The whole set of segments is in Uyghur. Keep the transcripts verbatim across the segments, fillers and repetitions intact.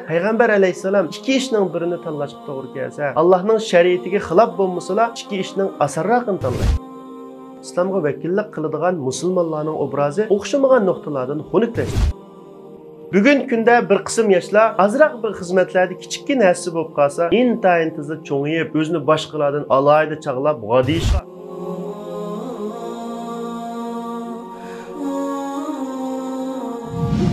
پەيغەمبەر ئەلەيھىسسالام ئىككى ئىشنىڭ بىرىنى تاللاشقا توغرا كەلسە، ئاللاھنىڭ شەرىئىتىگە خىلاپ بولمىسىلا، ئىككى ئىشنىڭ ئاسانراقىنى تاللايدۇ. ئىسلامغا ۋەكىللىك قىلىدىغان مۇسۇلمانلارنىڭ ئوبرازى ئوخشىمىغان نۇقتىلاردىن خۇنۈكلەشتى. بۈگۈنكى كۈندە بىر قىسىم ياشلار ئازراق بىر خىزمەتلەردە كىچىككىنە ھەسسە بولۇپ قالسا، ئىنتايىن تېزلا چوڭىيىپ، ئۆزىنى باشقىلاردىن ئالاھىدە چاغلاپ غادىيىشقا،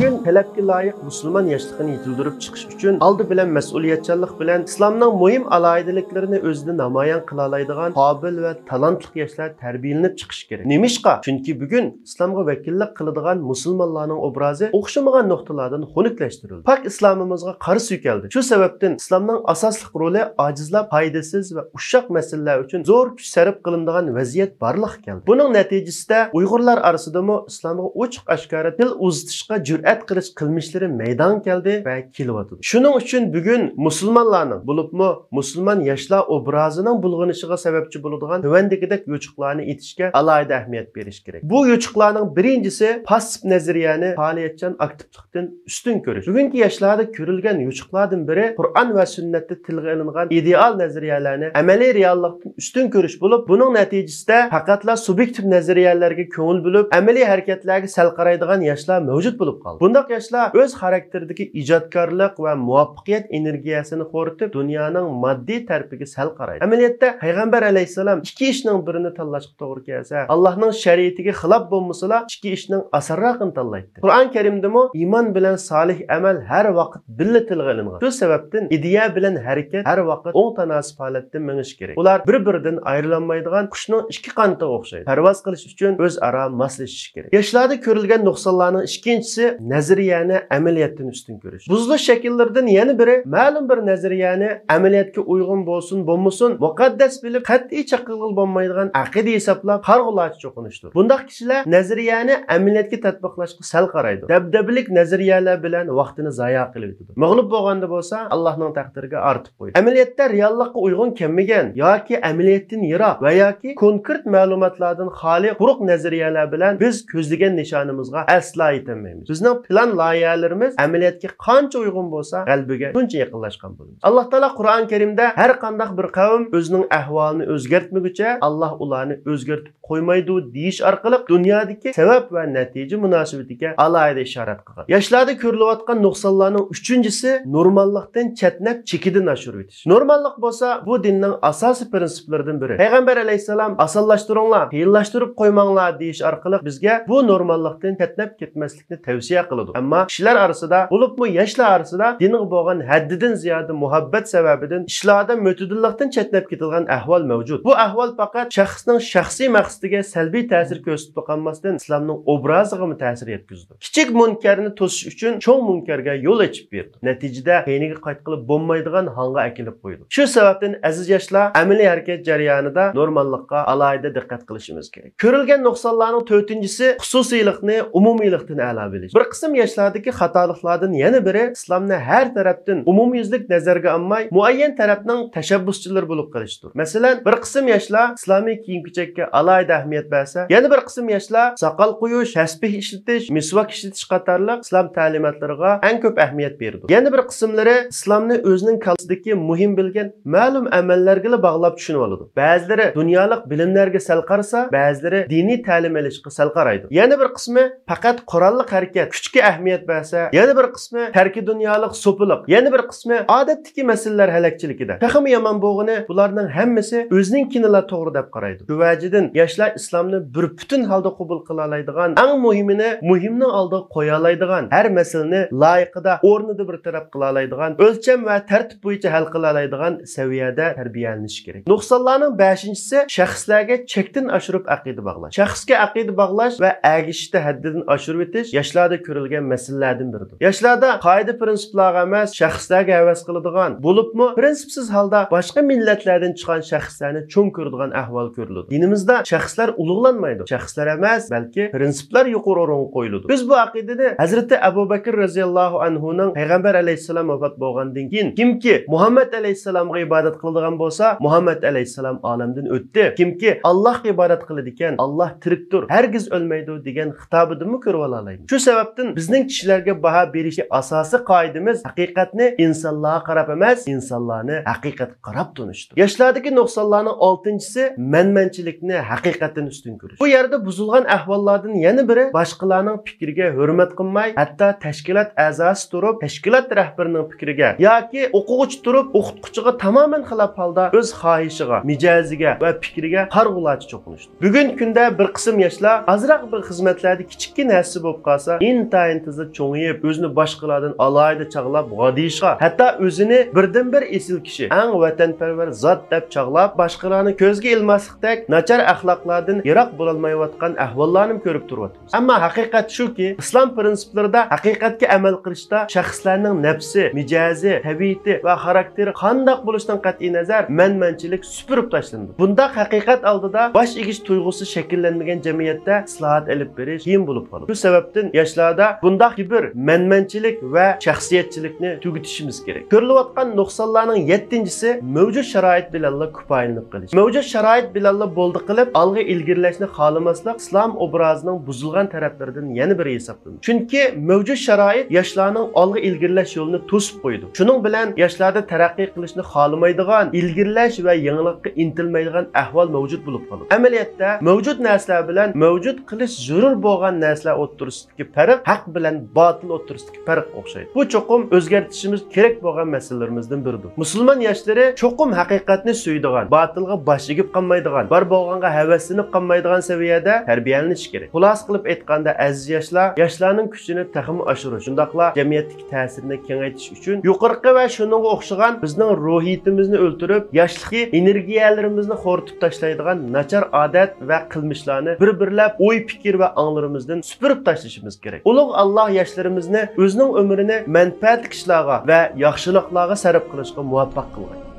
بۈگۈن تەلەپكە لايىق مۇسۇلمان ياشلىقىنى يېتىلدۈرۈپ چىقىش ئۈچۈن ئالدى بىلەن مەسئۇلىيەتچانلىق بىلەن ئىسلامنىڭ مۇھىم ئالاھىدىلىكلىرىنى ئۆزىدە نامايان قىلالايدىغان قابىل ۋە تالانتلىق ياشلار تەربىيەلىنىپ چىقىشى كېرەك. نېمىشقا؟ چۈنكى بۈگۈن ئىسلامغا ۋەكىللىك قىلىدىغان مۇسۇلمانلارنىڭ ئوبرازى ئوخشىمىغان نۇقتىلاردىن خۇنۈكلەشتۈرۈلدى. پاك ئىسلامىمىزغا قارا سۈيكەلدى. شۇ سەۋەبتىن ئىسلامنىڭ ئاساسلىق رولى ئاجىزلاپ، پايدىسىز ۋە ئۇششاق مەسىلىلەر ئۈچۈن زور كۈچ سەرپ قىلىنىدىغان ۋەزىيەت بارلىققا كەلدى. بۇنىڭ نەتىجىسىدە ئۇيغۇرلار ئارىسىدىمۇ ئىسلامغا ئوچۇق-ئاشكارا تىل ئۇزىتىشقا جۈرئەت قىلىش قىلمىشلىرى مەيدانغا كەلدى ۋە كېلىۋاتىدۇ. شۇنىڭ ئۈچۈن بۈگۈن مۇسۇلمانلارنىڭ، بولۇپمۇ مۇسۇلمان ياشلار ئوبرازىنىڭ بۇلغىنىشىغا سەۋەبچى بولىدىغان تۆۋەندىكىدەك يوچۇقلارنى ئېيتىشقا ئالاھىدە ئەھمىيەت بېرىش كېرەك. بۇ يوچۇقلارنىڭ بىرىنچىسى پاسسىپ نەزەرىيەنى پائالىيەتچان ئاكتىپلىقتىن ئۈستۈن كۆرۈش. بۈگۈنكى ياشلاردا كۆرۈلگەن يوچۇقلاردىن بىرى قۇرئان ۋە سۈننەتتە تىلغا ئېلىنغان ئىدېئال نەزەرىيەلەرنى ئەمەلىي رېئاللىقتىن ئۈستۈن كۆرۈش بولۇپ، بۇنىڭ نەتىجىسىدە پەقەتلا سۇبيېكتىپ نەزەرىيەلەرگە كۆڭۈل بۆلۈپ، ئەمەلىي ھەرىكەتلەرگە سەل قارايدىغان ياشلار مەۋجۇت بولۇپ قالدى. بۇنداق ياشلار ئۆز خاراكتېرىدىكى ئىجادكارلىق ۋە مۇۋەپپەقىيەت ئېنېرگىيەسىنى خورىتىپ، دۇنيانىڭ ماددىي تەرىپىگە سەل قارايدۇ. ئەمەلىيەتتە پەيغەمبەر ئەلەيھىسسالام ئىككى ئىشنىڭ بىرىنى تاللاشقا توغرا كەلسە، ئاللاھنىڭ شەرىئىتىگە خىلاپ بولمىسىلا، ئىككى ئىشنىڭ ئاسانراقىنى تاللايتتى. قۇرئان كەرىمدىمۇ ئىمان بىلەن سالىھ ئەمەل ھەر ۋاقىت بىللە تىلغا ئېلىنغان. شۇ سەۋەبتىن ئىدىيە بىلەن ھەرىكەت ھەر ۋاقىت ئوڭ تاناسىپ ھالەتتە مېڭىشى كېرەك. ئۇلار بىر-بىرىدىن ئايرىلالمايدىغان قۇشنىڭ ئىككى قانىتىغا ئوخشايدۇ. پەرۋاز قىلىش ئۈچۈن ئۆزئارا ماسلىشىشى كېرەك. ياشلاردا كۆرۈلگەن نۇقسانلارنىڭ ئىككىنچىسى نەزەرىيەنى ئەمەلىيەتتىن ئۈستۈن كۆرۈش. بۇزۇلۇش شەكىللىرىدىن يەنە بىرى مەلۇم بىر نەزەرىيەنى ئەمەلىيەتكە ئۇيغۇن بولسۇن بولمىسۇن مۇقەددەس بىلىپ، قەتئىي چەكلىگىلى بولمايدىغان ئەقىدە ھېسابلاپ قارىغۇلارچە چوقۇنۇشتۇر. بۇنداق كىشىلەر نەزەرىيەنى ئەمەلىيەتكە تەتبىقلاشقا سەل قارايدۇ. دەبدەبىلىك نەزەرىيەلەر بىلەن ۋاقتىنى زايە قىلىۋېتىدۇ. مەغلۇپ بولغاندا بولسا ئاللاھنىڭ تەقدىرىگە ئارتىپ قويدى. ئەمەلىيەتتە رېئاللىققا ئۇيغۇن كەلمىگەن ياكى ئەمەلىيەتتىن يىراق ۋە ياكى كونكرېت مەلۇماتلاردىن خالىي قۇرۇق نەزەرىيەلەر بىلەن بىز كۆزلىگەن نىشانىمىزغا ئەسلا يېتەلمەيمىز. بىزنىڭ پىلان لايىھەلىرىمىز ئەمەلىيەتكە قانچە ئۇيغۇن بولسا، غەلىبىگە شۇنچە يېقىنلاشقان بولىمىز. ئاللاھ تائالا قۇرئان كەرىمدە ھەر قانداق بىر قەۋم ئۆزىنىڭ ئەھۋالىنى ئۆزگەرتمىگۈچە، ئاللاھ ئۇلارنى ئۆزگەرتىپ قويمايدۇ دېيىش ئارقىلىق دۇنيادىكى سەۋەب ۋە نەتىجە مۇناسىۋىتىگە ئالاھىدە ئىشارەت قىلغان. ياشلاردا كۆرۈلۈۋاتقان نۇقسانلارنىڭ ئۈچىنچىسى نورماللىقتىن چەتنەپ، چېكىدىن ئاشۇرۇۋېتىش. نورماللىق بولسا بۇ دىننىڭ ئاساسىي پىرىنسىپلىرىدىن بىرى. پەيغەمبەر ئەلەيھىسسالام «ئاسانلاشتۇرۇڭلار، قىيىنلاشتۇرۇپ قويماڭلار» دېيىش ئارقىلىق بىزگە بۇ نورماللىقتىن چەتنەپ كەتمەسلىكنى تەۋسىيە قىلىدۇ. ئەمما كىشىلەر ئارىسىدا، بولۇپمۇ ياشلار ئارىسىدا دىنغا بولغان ھەددىدىن زىيادە مۇھەببەت سەۋەبىدىن ئىشلاردا مۆتىدىللىقتىن چەتنەپ كېتىدىغان ئەھۋال مەۋجۇت. بۇ ئەھۋال پەقەت شەخسنىڭ شەخسىي مەقسىتىگە سەلبىي تەسىر كۆرسىتىپ قالماستىن، ئىسلامنىڭ ئوبرازىغىمۇ تەسىر يەتكۈزىدۇ. كىچىك مۇنكەرنى توسۇش ئۈچۈن چوڭ مۇنكەرگە يول ئېچىپ بېرىدۇ. نەتىجىدە كەينىگە قايتقىلى بولمايدىغان ھالغا ئەكېلىپ قويىدۇ. شۇ سەۋەبتىن ئەزىز ياشلار، ئەمەلىي ھەرىكەت جەريانىدا نورماللىققا ئالاھىدە دىققەت قىلىشىمىز كېرەك. كۆرۈلگەن نۇقسانلارنىڭ تۆتىنچىسى خۇسۇسىيلىقنى ئومۇمىيلىقتىن ئەلا بىلىش. بىر قىسىم ياشلاردىكى خاتالىقلاردىن يەنە بىرى ئىسلامنى ھەر تەرەپتىن ئومۇميۈزلۈك نەزەرگە ئالماي، مۇئەييەن تەرەپنىڭ تەشەببۇسچىلىرى بولۇپ قېلىشتۇر. مەسىلەن، بىر قىسىم ياشلار ئىسلامىي كىيىم-كېچەككە ئالاھىدە ئەھمىيەت بەرسە، يەنە بىر قىسىم ياشلار ساقال قويۇش، تەسبىھ ئىشلىتىش، مىسۋاك ئىشلىتىش قاتارلىق ئىسلام تەلىماتلىرىغا ئەڭ كۆپ ئەھمىيەت بېرىدۇ. يەنە بىر قىسىملىرى ئىسلامنى ئۆزىنىڭ كاللىسىدىكى مۇھىم بىلگەن مەلۇم ئەمەللەرگىلا باغلاپ چۈشىنىۋالىدۇ. بەزىلىرى دۇنيالىق بىلىملەرگە سەل قارىسا، بەزىلىرى دىنىي تەلىم ئېلىشقا سەل قارايدۇ. يەنە بىر قىسمى پەقەت قوراللىق ھەرىكەت، كۈچكە ئەھمىيەت بەرسە، يەنە بىر قىسمى تەركىدۇنيالىق سوپىلىق، يەنە بىر قىسمى ئادەتتىكى مەسىلىلەر ھەلەكچىلىكىدە. تېخىمۇ يامان بولغىنى، بۇلارنىڭ ھەممىسى ئۆزىنىڭكىنىلا توغرا دەپ قارايدۇ. شۇ ۋەجىدىن ياشلار ئىسلامنى بىر پۈتۈن ھالدا قوبۇل قىلالايدىغان، ئەڭ مۇھىمىنى مۇھىمنىڭ ئالدىغا قويالايدىغان، ھەر مەسىلىنى لايىقىدا، ئورنىدا بىر تەرەپ قىلالايدىغان، ئۆلچەم ۋە تەرتىپ بويىچە ھەل قىلالايدىغان سەۋىيەدە تەربىيەلىنىشى كېرەك. نۇقسانلارنىڭ بەشىنچىسى شەخسلەرگە چەكتىن ئاشۇرۇپ ئەقىدە باغلاش. شەخسكە ئەقىدە باغلاش ۋە ئەگىشىشتە ھەددىدىن ئاشۇرۇۋېتىش ياشلاردا كۆرۈلگەن مەسىلىلەردىن بىرىدۇر. ياشلاردا قائىدە-پىرىنسىپلارغا ئەمەس، شەخسلەرگە ھەۋەس قىلىدىغان، بولۇپمۇ پىرىنسىپسىز ھالدا باشقا مىللەتلەردىن چىققان شەخسلەرنى چوڭ كۆرىدىغان ئەھۋال كۆرۈلىدۇ. دىنىمىزدا شەخسلەر ئۇلۇغلانمايدۇ. شەخسلەر ئەمەس، بەلكى پىرىنسىپلار يۇقىرى ئورۇنغا قويۇلىدۇ. بىز بۇ ئەقىدىنى ھەزرىتى ئەبۇ بەكىر رەزىياللاھۇ ئەنھۇنىڭ پەيغەمبەر ئەلەيھىسسالام ۋاپات بولغاندىن كېيىن، كىمكى مۇھەممەد ئەلەيھىسسالامغا ئىبادەت قىلىدىغان بولسا، مۇھەممەد ئەلەيھىسسالام ئالەمدىن ئۆتتى. كىمكى ئاللاھقا ئىبادەت قىلىدىكەن، ئاللاھ تىرىكتۇر، ھەرگىز ئۆلمەيدۇ دېگەن خىتابىدىنمۇ كۆرۈۋالالايمىز. شۇ سەۋەبتىن بىز بىزنىڭ كىشىلەرگە باھا بېرىشتىكى ئاساسىي قائىدىمىز ھەقىقەتنى ئىنسانلارغا قاراپ ئەمەس، ئىنسانلارنى ھەقىقەتكە قاراپ تونۇشتۇر. ياشلاردىكى نۇقسانلارنىڭ ئالتىنچىسى مەنمەنچىلىكنى ھەقىقەتتىن ئۈستۈن كۆرۈش. بۇ يەردە بۇزۇلغان ئەھۋاللاردىن يەنە بىرى باشقىلارنىڭ پىكرىگە ھۆرمەت قىلماي، ھەتتا تەشكىلات ئەزاسى تۇرۇپ، تەشكىلات رەھبىرىنىڭ پىكرىگە ياكى ئوقۇغۇچى تۇرۇپ ئوقۇتقۇچىغا تامامەن خىلاپ ھالدا ئۆز خاھىشىغا، مىجەزىگە ۋە پىكرىگە قارىغۇلارچە چوقۇنۇشتۇر. بۈگۈنكى كۈندە بىر قىسىم ياشلار ئازراق بىر خىزمەتلەردە كىچىككىنە ھەسسە بولۇپ قالسا، ئىنتايىن تېزلا چوڭىيىپ، ئۆزىنى باشقىلاردىن ئالاھىدە چاغلاپ غادىيىشقا، ھەتتا ئۆزىنى بىردىنبىر ئېسىل كىشى، ئەڭ ۋەتەنپەرۋەر زات دەپ چاغلاپ، باشقىلارنى كۆزگە ئىلماسلىقتەك ناچار ئەخلاقلاردىن يىراق بولالمايۋاتقان ئەھۋاللارنىمۇ كۆرۈپ تۇرۇۋاتىمىز. ئەمما ھەقىقەت شۇكى، ئىسلام پىرىنسىپلىرىدا ھەقىقەتكە ئەمەل قىلىشتا شەخسلەرنىڭ نەپسى، مىجەزى، تەبىئىتى ۋە خاراكتېرى قانداق بولۇشىدىن قەتئىينەزەر، مەنمەنچىلىك سۈپۈرۈپ تاشلىنىدۇ. بۇنداق ھەقىقەت ئالدىدا باش ئېگىش تۇيغۇسى شەكىللەنمىگەن جەمئىيەتتە ئىسلاھات ئېلىپ بېرىش قىيىن بولۇپ قالىدۇ. شۇ سەۋەبتىن ياشلاردا بۇنداق كىبىر، مەنمەنچىلىك ۋە شەخسىيەتچىلىكنى تۈگىتىشىمىز كېرەك. كۆرۈلۈۋاتقان نۇقسانلارنىڭ يەتتىنچىسى مەۋجۇت شارائىت بىلەنلا كۇپايىلىنىپ قېلىش. مەۋجۇت شارائىت بىلەنلا بولدى قىلىپ، ئالغا ئىلگىرىلەشنى خالىماسلىق ئىسلام ئوبرازىنىڭ بۇزۇلغان تەرەپلىرىدىن يەنە بىرى ھېسابلىنىدۇ. چۈنكى مەۋجۇت شارائىت ياشلارنىڭ ئالغا ئىلگىرىلەش يولىنى توسۇپ قويىدۇ. شۇنىڭ بىلەن ياشلاردا تەرەققىي قىلىشنى خالىمايدىغان، ئىلگىرىلەش ۋە يېڭىلىققا ئىنتىلمەيدىغان ئەھۋال مەۋجۇت بولۇپ قالىدۇ. ئەمەلىيەتتە، مەۋجۇت نەرسىلەر بىلەن مەۋجۇت قىلىش زۆرۈر بولغان نەرسىلەر ئوتتۇرىسىدىكى پەرق ھەق بىلەن باتىل ئوتتۇرىسىدىكى پەرققە ئوخشايدۇ. بۇ چوقۇم ئۆزگەرتىشىمىز كېرەك بولغان مەسىلىلىرىمىزدىن بىرىدۇر. مۇسۇلمان ياشلىرى چوقۇم ھەقىقەتنى سۆيىدىغان، باتىلغا باش ئېگىپ قالمايدىغان، بار بولغانغا ھەۋەسلىنىپ قالمايدىغان سەۋىيەدە تەربىيەلىنىشى كېرەك. خۇلاسە قىلىپ ئېيتقاندا، ئەزىز ياشلار، ياشلارنىڭ كۈچىنى تېخىمۇ ئاشۇرۇش، شۇنداقلا جەمئىيەتتىكى تەسىرىنى كېڭەيتىش ئۈچۈن يۇقىرىقى ۋە شۇنىڭغا ئوخشىغان بىزنىڭ روھىيىتىمىزنى ئۆلتۈرۈپ، ياشلىقى ئېنېرگىيەلىرىمىزنى خورىتىپ تاشلايدىغان ناچار ئادەت ۋە قىلمىشلارنى بىر-بىرلەپ ئوي-پىكىر ۋە ئاڭلىرىمىزدىن سۈپۈرۈپ تاشلىشىمىز كېرەك. ئۇلۇغ ئاللاھ ياشلىرىمىزنى ئۆزىنىڭ ئۆمرىنى مەنپەئەتلىك ئىشلارغا ۋە ياخشىلىقلارغا سەرپ قىلىشقا مۇۋەپپەق قىلغاي.